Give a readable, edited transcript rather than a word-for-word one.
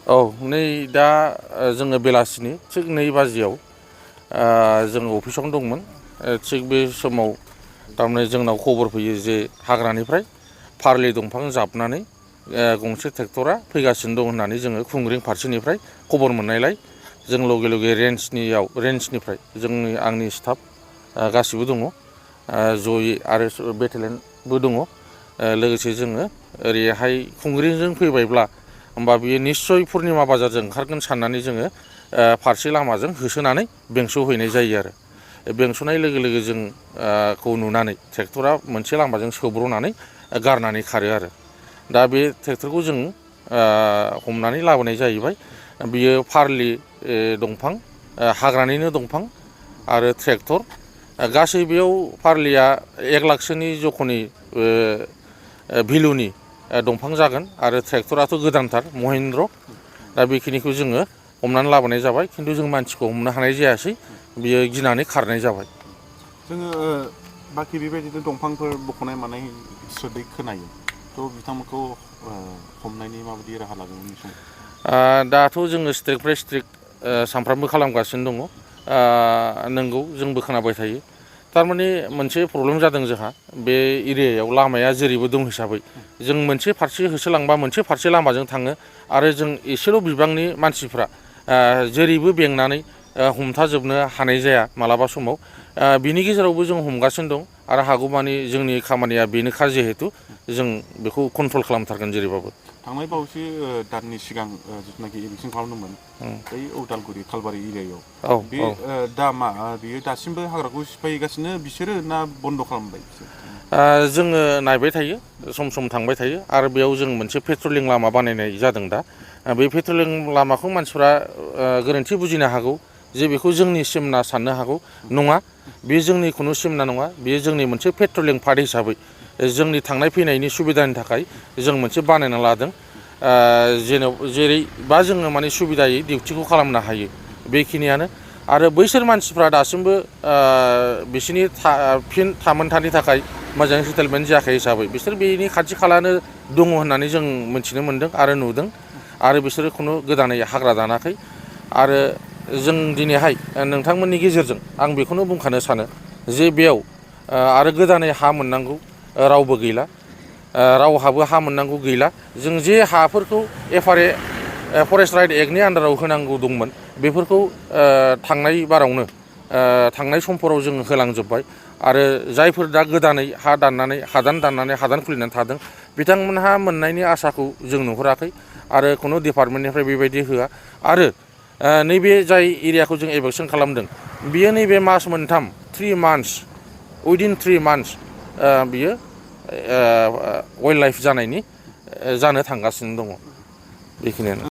औ नै दा जोङो बेलासिनि थिग 2 बाजियाव जों अफिसावनो दंमोन थिग बे समाव थारमाने जोंनाव खबर फैयो जे हाग्रानिफ्राय फारलि दंफां जाबनानै गंसे ट्रेक्टरा फैगासिनो दं होननानै जोङो खुंग्रिं फारसेनिफ्राय खबर मोननायलाय जों लगे लगे रेन्जनिफ्राय आंनि स्टाफ गासिबो दङ जयै आरो बेटेलेन्टबो दङ लोगोसे जोङो ओरैहाय खुंग्रिंजों फैबायब्ला होमबा बियो निस्सय पुर्निमा बाजारजों ओंखारगोन साननानै जोङो फारसे लामाजों होसोनानै बेंस'हैनाय जायो आरो बेंस'नाय लोगो लोगो जोंखौ नुनानै ट्रेक्टरा मोनसे लामाजों सौब्र'नानै गारनानै खारो आरो दा बे ट्रेक्टरखौ जों हमनानै लाबोनाय जाहैबाय बियो फारलि दंफां हाग्रानिनो दंफां आरो ट्रेक्टर गासै बेयाव फारलिया 1 लाखसोनि जख'नि भेलुनि दंफां जागोन आरो ट्रेक्टराथ' गोदानथार महिन्द्र दा बेखिनिखौ जोङो हमनानै लाबोनाय जाबाय खिन्थु जों मानसिखौ हमनो हानाय जायासै बियो गिनानै खारनाय जाबाय जोङो बाखि बेबायदिनो दंफांफोर बख'नाय मानाय सोदै खोनायो थ' बिथांमोनखौ हमनायनि माबायदि राहा लागोन उननि समाव दाथ' जोङो स्ट्रिक्ट बाय स्ट्रिक्ट सानफ्रामबो खालामगासिनो दङ नंगौ जोंबो खोनाबाय थायो थारमाने मोनसे प्रब्लेम जादों जोंहा बे एरियायाव लामाया जेरैबो दं हिसाबै जों मोनसे फारसे होसोलांबा मोनसे फारसे लामाजों थाङो आरो जों एसेल' बिबांनि मानसिफ्रा जेरैबो बेंनानै हमथाजोबनो हानाय जाया मालाबा समाव बिनि गेजेरावबो जों हमगासिनो दं आरो हागौमानि जोंनि खामानिया बेनोखा जिहेतु जों बेखौ कन्ट्रल खालामथारगोन जेरैबाबो थांनाय बावैसो दाननि सिगां जिथुनाखि इलेक्सन खालामदोंमोन बै उदालगुरि खालबारि एरियायाव बे दा मा बियो दासिमबो हाग्राखौ सिफायगासिनो बिसोरो ना बन्द' खालामबाय जोङो नायबाय थायो सम सम थांबाय थायो आरो बेयाव जों मोनसे पेट्रलिं लामा बानायनाय जादों दा बे पेट्रलिं लामाखौ मानसिफ्रा गोरोन्थि बुजिनो हागौ जे बेखौ जोंनि सिमना साननो हागौ नङा बे जोंनि खुनु सिमना नङा बेयो जोंनि मोनसे पेट्रलिं पार्ट हिसाबै जोंनि थांनाय फैनायनि सुबिदानि थाखाय जों मोनसे बानायना लादों जेरैबा जोङो माने सुबिदायै डिउटिखौ खालामनो हायो बेखिनियानो आरो बैसोर मानसिफ्रा दासिमबो बिसोरनि फिन थामोनथानि थाखाय मोजाङै सेटेलमेन्ट जायाखै हिसाबै बिसोर बेनि खाथि खालानो दङ होननानै जों मिथिनो मोन्दों आरो नुदों आरो बिसोरो खुनु गोदानै हाग्रा दानाखै आरो जों दिनैहाय नोंथांमोननि गेजेरजों आं बेखौनो बुंखानो सानो जे बेयाव आरो गोदानै हा मोननांगौ रावबो गैला रावहाबो हा मोननांगौ गैला जों जे हाफोरखौ FRA फरेस्ट राइट एक्टनि आन्दाराव होनांगौ दंमोन बेफोरखौ थांनाय बारावनो थांनाय समफोराव जों होलांजोब्बाय आरो जायफोर दा गोदानै हा दाननानै हादान खुलिनानै थादों बिथांमोनहा मोननायनि आसाखौ जों नुहुराखै आरो खुनु डिपार्टमेन्टनिफ्राय बेबायदि होआ आरो नैबे जाय एरियाखौ जों एभेक्सन खालामदों बियो नैबे मास मोनथाम 3 मान्थस उइदिन 3 मान्थस बियो वाइल्ड लाइफ जानो थांगासिनो दङ बेखिनियानो